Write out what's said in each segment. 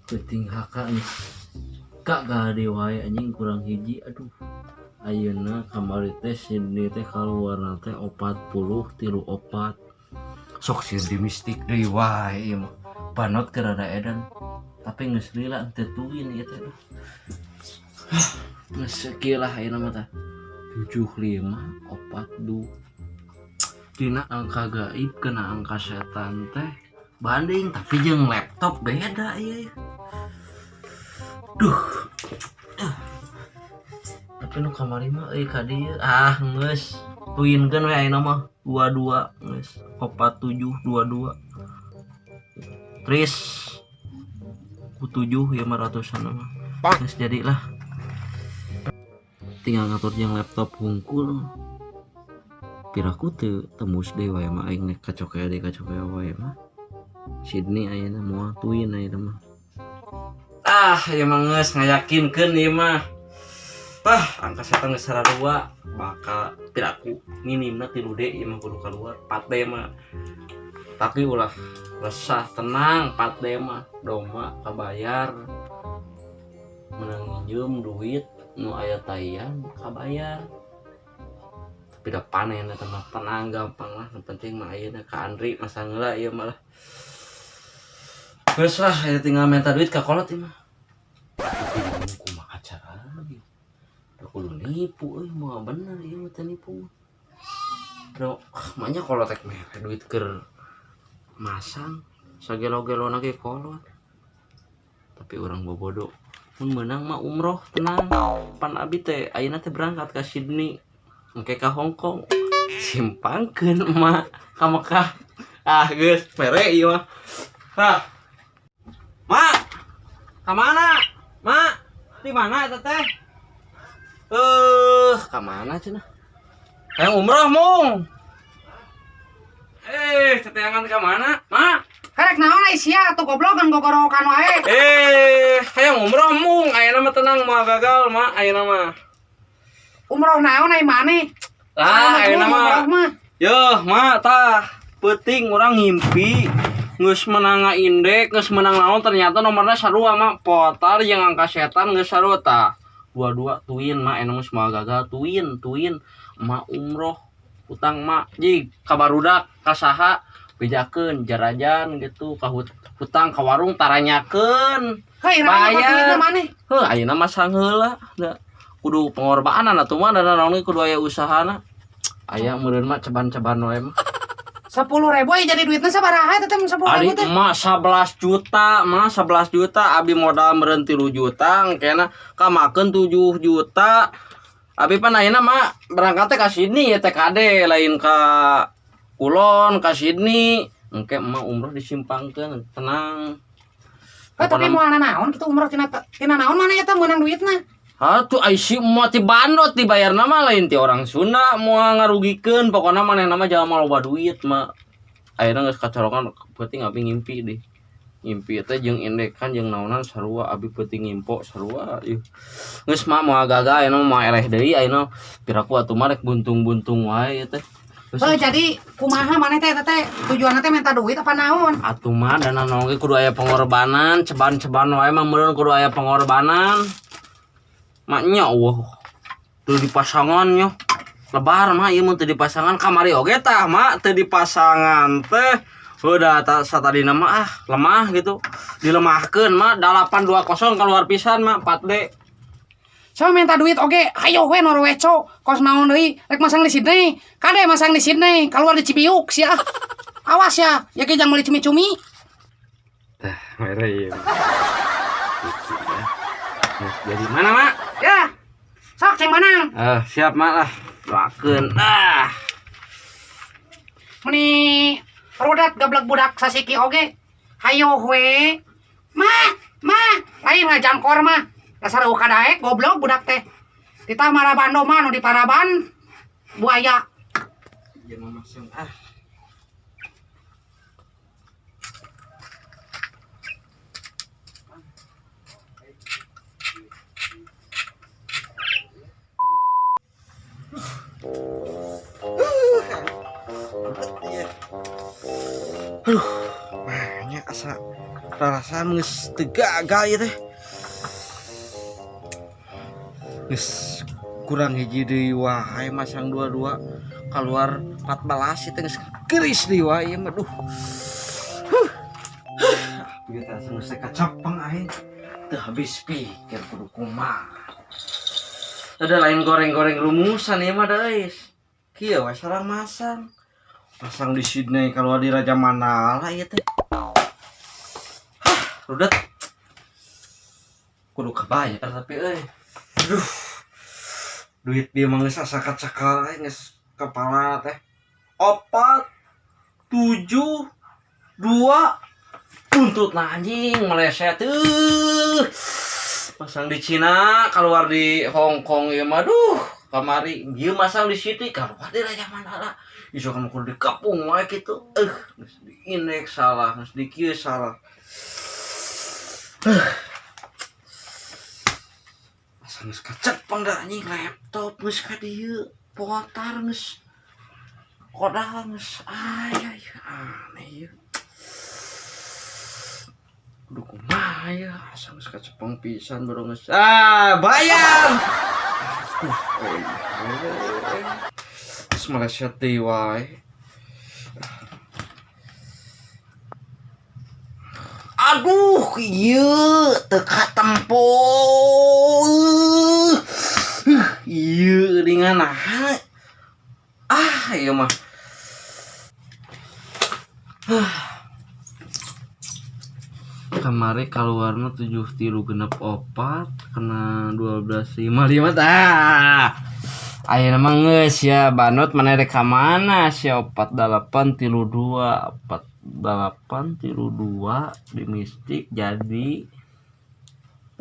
Penting haka nih kak gade wae anjing, kurang hiji. Aduh, ayeuna kamari teh Sydney teh kaluar teh 40 tilu 4. Sok sieun di mistik deui wae ieu mah. Panot keur rada edan, tapi geus lila teu tuin ieu teh. Aduh, geus kieu lah ayeuna mah tah, 75 42. Dina angka gaib kena angka setan teh banding, tapi jeung laptop beda ieu. Duh. Tapi nu kamari mah euy ka dieu. Ah, geus tuinkeun we ayeuna mah 22 geus, 47 22. Tris ku 7 ya mah, ratusan mah. Geus jadilah. Tinggal ngatur jeung laptop hungkul. Piraku teu tembus deui wae mah, aing nek kacokea deui, kacokea wae mah. Sydney ayeuna moal tuin ayeuna mah. Ah, ieu mah geus ngayakinkeun ieu mah. Tah, angka setan geus sarua bakal piraku minimna 3D ieu mah kudu keluar, 4D mah. Tapi ulah resah, tenang, 4D mah domba kabayar. Menang nginjem duit nu aya taian kabayar. Tapi da panen eta mah, tenang, gampang lah, nu penting mah ayeuna ka Andri masang heula ieu mah lah. Geus lah, aya tinggal minta duit ka kolot ieu mah. Tapi bingung kumaha carana ieu. Da kudu nipu euy, moal bener ieu mah teh nipu mah. Da manya kolot rek mere duit keur masang sagelo-gelona ge kolot. Tapi urang bobodo. Mun meunang mah umroh, tenang. Pan abi teh ayeuna teh berangkat ka Sydney, engke ka Hong Kong. Simpangkeun emak ka Mekah. Ah, geus mere ieu mah. Tah. Mak, ka mana? Mak, di mana eta teh? Ka mana cenah? Hayang umroh mung. Eh, teteangan ka mana? Mak. Karek naon ai sia atuh, goblok, kan gogorowokan wae. Eh, hayang umroh mung. Ayeuna mah tenang, moal gagal, Mak, ayeuna mah. Umroh naon ai maneh? Lah, ayeuna mah. Umroh mah. Yeuh, Mak, tah. Peuting urang ngimpi geus menang indek, geus menang naon, ternyata nomornya sarua, Mak. Potar jeung angka setan geus sarua tah. Dua-dua tuin, Mak, ayeuna geus moal gagal, tuin, tuin. Mak umroh utang mak jig ka barudak ka saha bejakeun jarajan gitu ka hutang ka warung taranyakeun. Hei, iraha Bayar. duitna maneh? Heuh, ayeuna mah heula da kudu pengorbanan atuh mah, da naon ge kudu aya usahana. Aya meureun mah ceban-ceban wae mah. 10.000 ai jadi duitna sabaraha eta teh mun 10.000 Ari teh? Emak 11 juta, mah 11 juta, abi modal meureun 3 juta, engkena kamakeun 7 juta. Abi pan ayeuna mah berangkatnya ka Sydney ya, TKD lain ka Kulon, ka Sydney. Engke emak umroh disimpangkeun, tenang. Heuh, tapi moal naon kitu umroh, tina tina naon maneh eta meunang duitna? Atuh ai si emak ti bandot dibayarna mah, lain ti orang Sunda, moal ngarugikeun. Pokona manehna mah jalma loba duit mah. Ayeuna geus kacorokan peuting abi ngimpi deh. Ngimpi teh jeung indekan jeung naonan sarua, abi peuting ngimpo sarua ieu. Geus mah moal gagal ayeuna, moal eleh deui ayeuna, piraku atuh mah rek buntung-buntung wae ieu teh. Geus. Heuh, jadi kumaha maneh teh eta teh tujuanna teh minta duit apa naon? Atuh mah dana naon ge kudu aya pengorbanan, ceban-ceban wae mah meureun kudu aya pengorbanan. Maknya wah teu dipasangan nya. Lebar mah ieu mun teu dipasangan kamari oge tah, mak, teu dipasangan teh. Udah ta satadina mah ah lemah gitu. Dilemahkeun mah 820 keluar pisan mah 4D. Sama minta duit oge, hayo we norweco, kos naon deui, rek masang di Sydney. Kade masang di Sydney, keluar di Cibiuk sia. Awas ya, ya ge jangan meuli cumi-cumi. Tah, mere ieu. Gitu ya. Nah, jadi mana, Mak? Ya. Sok ceng manang. Ah, siap, Mak lah. Doakeun. Ah. Meni rodat gablek budak sasiki oge. Hayo we. Ma, ma, lain ngajangkor mah. Dasar eueuh kadaek goblok budak teh. Tita marabando mah nu diparaban buaya. Ieu mah masang ah. Aduh, banyak asa rarasaan geus teu gagal ieu teh. Geus kurang hiji deui wae masang dua-dua keluar 14 ieu teh geus keris deui wae ieu mah duh. Huh. Ieu teh asa geus kacapang aing. Teu habis pikir kudu kumaha. Ada lain goreng-goreng rumusan ieu mah da euy. Kieu we sarang masang. Pasang di Sydney kalau di Raja Mandala ieu teh. Hah, rudet. Kudu kebayar tapi euy. Aduh. Duit dia mah geus asa kacakal euy, geus kepala teh. 4 7 2 buntut nah anjing meleset eueuh. Pasang di Cina, keluar di Hong Kong ieu mah duh. Kamari ieu masang di Sydney keluar di Raja Mandala. Iso kamu kudu dikapung wae kitu. Geus di indeks salah, geus di kieu salah. Asa geus kacepeng da anjing laptop geus ka dieu, potar geus kodal geus aya ieu aneh ieu. Kudu kumaha ieu asa geus kacepeng pisan baru geus ah bayar. Geus meleset deui wae. Aduh, ieu teu katempo. Ieu geuningan naha. Ah, ieu mah. Kamari kaluarna 7 tilu genep 4 kena 12.55 tah. Ayeuna mah geus ya banot mana rek ka mana sia 4 8 tilu 2 4 8 tilu 2 di mistik jadi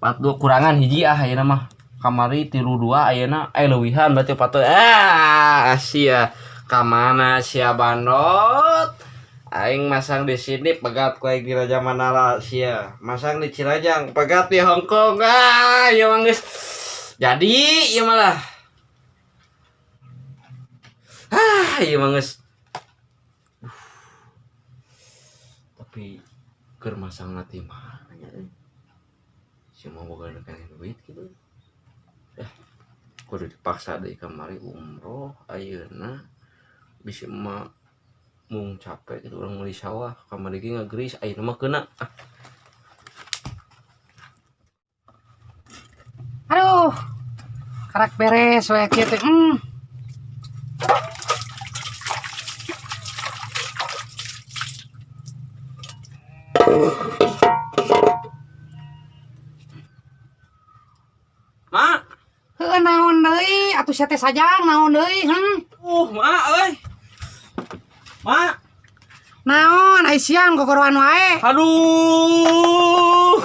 4 2 kurangan hiji ah ayeuna mah. Kamari tilu 2 ayeuna leuwihan berarti 4 ah sia ka mana sia bandot. Aing masang di sini pegat ku aing di Raja Mandala sia. Masang di Cirajang pegat di Hong Kong. Ah ieu mah geus jadi ieu mah lah. Ah ieu mah geus. Tapi keur masang ti mana nya euy. Si mau boga keneh duit kitu. Kudu dipaksa deui kamari umroh ayeuna bisi emak mung capek gitu urang meuli sawah kamari ge ngageris ayeuna mah keuna. Ah. Aduh. Karak beres we kieu teh. Mak. Heuh naon deui atuh sia teh sajang naon deui, Mak euy. Mak. Naon ai siang gogoroan wae. Aduh.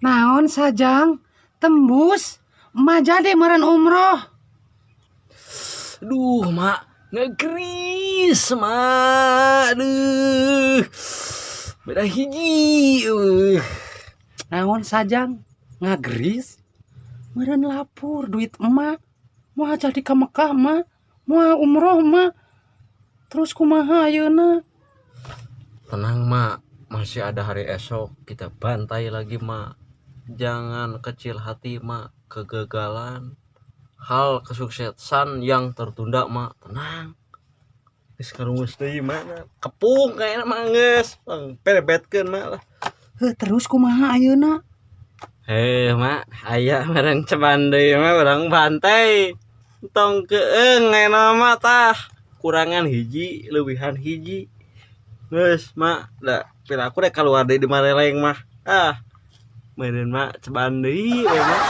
Naon sajang tembus emak jadi meureun umroh. Aduh, Mak, ngegris, Mak. Aduh. Beda hiji. Naon sajang ngagris? Meureun lapur duit emak. Moal jadi ka Mekah, Mak. Moal umroh, Mak. Terus kumaha ayeuna? Tenang, Mak. Masih ada hari esok. Kita bantai lagi, Mak. Jangan kecil hati, Mak. Kegagalan hal kesuksesan yang tertunda, Mak. Tenang. Geus karungus deui, Mak. Kepung kayakna mah geus. Bang perebetkeun, Mak lah. Heuh, terus kumaha ayeuna? Heh, Mak, aya meureun ceban deui mah urang bantai. Tong keung ayeuna mah tah. Kurangan hiji, leuwihan hiji. Geus, Mak, da piraku rek kaluar deui di Mareleng mah. Ah. Meureun Mak ceban deui we, Mak.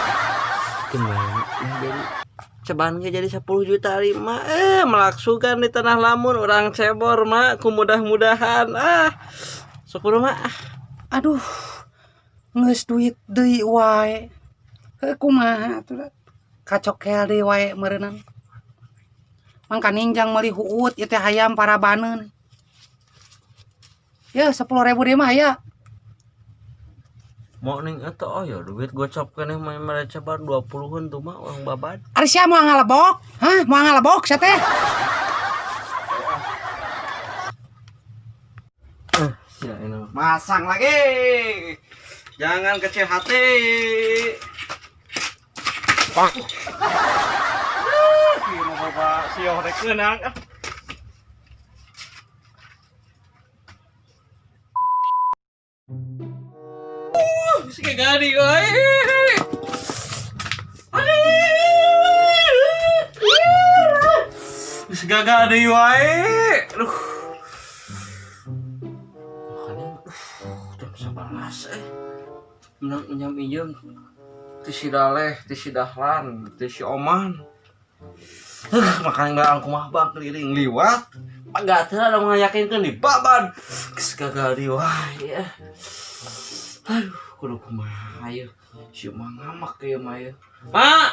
Keun bae, Mak. Ini deui. Ceban ge jadi 10 juta lima melaksukan di tanah lamun orang cebor mak ku mudah-mudahan ah syukur mak. Aduh, geus duit deui wae. Heuh, kumaha atuh da? Kacokel deui wae meureunan. Mangkaning jang meuli huut ieu teh hayam parabaneun. Ya 10.000 deui mah aya. Mau ning eta oh ya duit gocap keneh mah mere ceban 20-an tuh mah urang babad. Ari sia moal ngalebok? Hah, moal ngalebok sia teh? Sia ini mah. Masang lagi. Jangan kecil hati. Pak. Ieu mah bapak sia rek keunang. Si gadi euy. Aduh. Geus gagal deui wae. Aduh. Makanya jam 11 Menang minjam injem ti si Daleh, ti si Dahlan, ti si Oman. Makanya nggak aku mah bang keliling liwat. Enggak teu ada ngayakinkeun di babad. Geus gagal deui wae ya. Aduh, kudu kumaha ieu. Si Oma ngamak ieu mah ieu. Mak.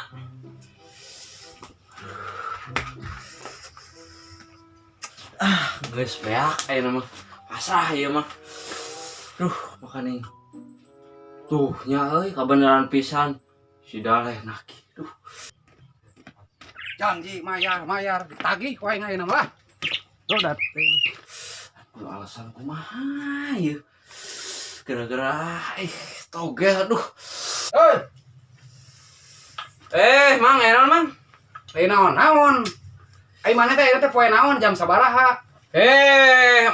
Ah, geus beak ayeuna mah. Pasrah ieu mah. Duh, makanya tuh nya euy kabeneran pisan si Daleh nagih. Duh. Janji mayar mayar ditagih ku aing ayeuna mah. Tuh dateng. Aduh, alasan kumaha ieu. Gara-gara togel aduh. Hei, Mang enon mang. lain naon naon. Ai mana teh ayeuna teh poe naon jam sabaraha?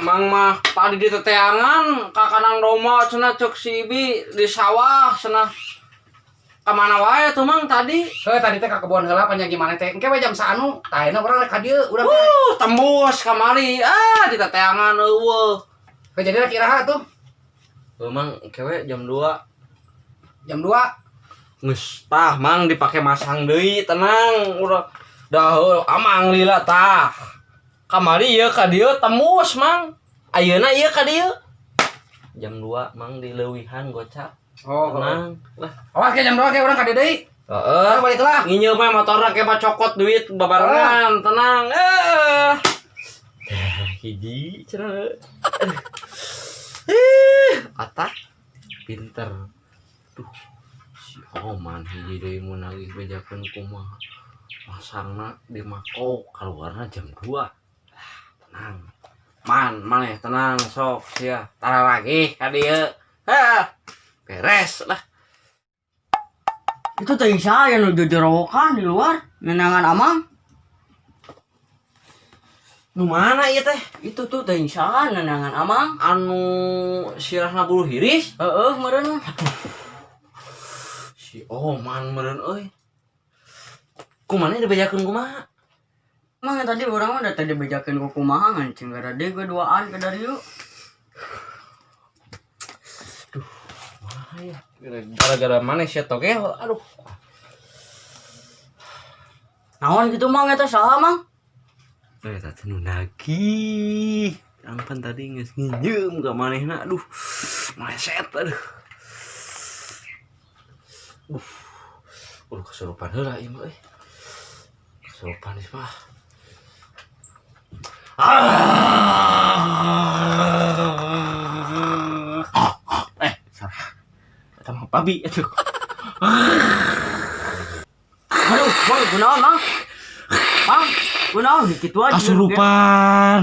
Mang mah tadi di teteangan ka kanang domba cenah cek si Ibi di sawah cenah. Ka mana wae tuh mang tadi? Heuh, tadi teh ka kebon heula panjang gimana teh. Engke we jam saanu, tah ayeuna urang rek ka dieu urang teh. Tembus kamari. Ah, di teteangan eueuh. Heuh, jadi rek iraha tuh? Heuh mang engke we jam 2. Jam 2. Geus tah mang dipake masang deui tenang urang. Dah heuh amang lila tah. Kamari ieu ka dieu tembus mang. Ayeuna ieu ka dieu. Jam 2 mang dileuwihan gocap. Oh, Tenang lah. awas ke jam 2 ke urang ka dieu deui. Heeh. Balik lah. Nginjeum mah motorna ke mah cokot duit babarengan, tenang. Hiji cenah. Otak pinter. Duh, si Oman hiji deui mun nagih bejakeun kumaha. Masangna di mako kaluarna jam 2. Ah, tenang. Man, maneh tenang sok sia. Tara lagi ka dieu. Hah. Beres lah. Itu teh saya nu jojorowokan di luar nenangan amang. Nu mana ieu teh? Itu tuh teh saha nenangan amang. Anu sirahna bulu hiris? Heeh, meureun. Si Oman meureun euy. Kumaha dibejakeun kumaha? Mang tadi urang mah da tadi bejakeun ku kumaha ngan cing gara deui duaan ke dari yuk. Duh, kumaha ya? Gara-gara maneh sia togel, aduh. Naon gitu mang eta saha mang? Eta teh nu nagih. Ampan tadi geus nginjeum ka manehna, aduh. Meleset aduh. Kesurupan heula ieu mah euy. Kesurupan ieu mah. Salah. Eta mah babi atuh. Aduh, mang kunaon mang? Mang, kunaon kitu aja. Kasurupan.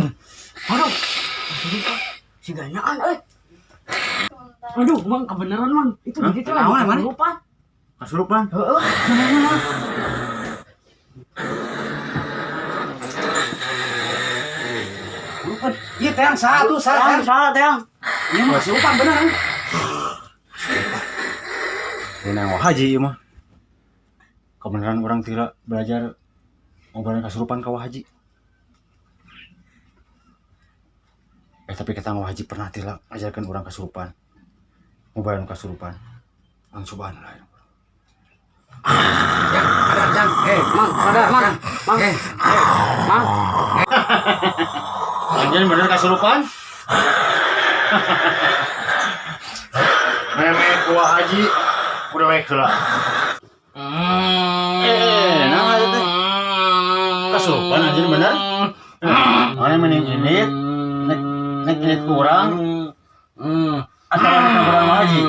Aduh, kasurupan. Siganyaan euy. Aduh, mang kebenaran mang. Itu begitu lah. Naon, emang? Kasurupan. Kasurupan. Heeh. Kasurupan. Ieu teang saha tuh, saha Teang, teang. saha teang. Ieu mah kasurupan bener. Ini yang haji ieu mah. Kebenaran orang tidak belajar ngobrolin kasurupan ka haji. Tapi kata haji pernah tidak ngajarkan orang kasurupan. Ngobrolin kasurupan. Ang subhanallah. Jang, ada jang. Jang. Eh, Mang, sadar, Mang, Jang. Mang. Eh, Mang. Anjeun bener kasurupan? Memek kuah haji udah wek heula. Eh, nah eta teh. Kasurupan anjeun bener? Mana mending ini nek nek ini kurang atau nek kurang haji?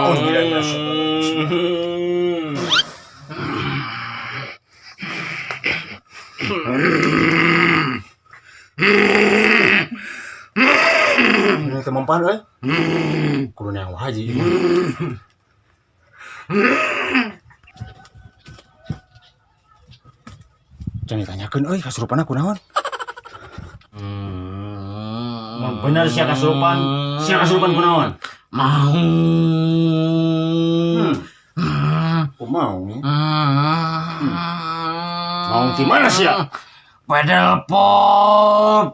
Oh, gila, gila. Ini teu mempan euy. Kudu neang haji. Jangan ditanyakeun euy kasurupan kunaon. Mun bener sia kasurupan, sia kasurupan kunaon? Mau. Ku mau nih. Mau di mana sia? Pedal pop.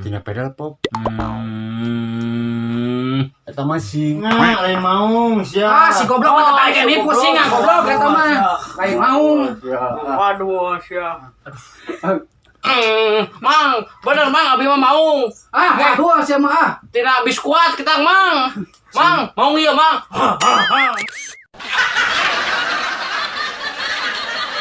Tina pedal pop. Eta mah singa lain maung sia. Ah, si goblok mah tadi nipu singa goblok eta mah. Lain maung. Waduh, sia. Mang, bener Mang, abi mah mau. Ah, waduh sia mah ah. Tidak biskuat kita, Mang. Mang, mau iya, Mang.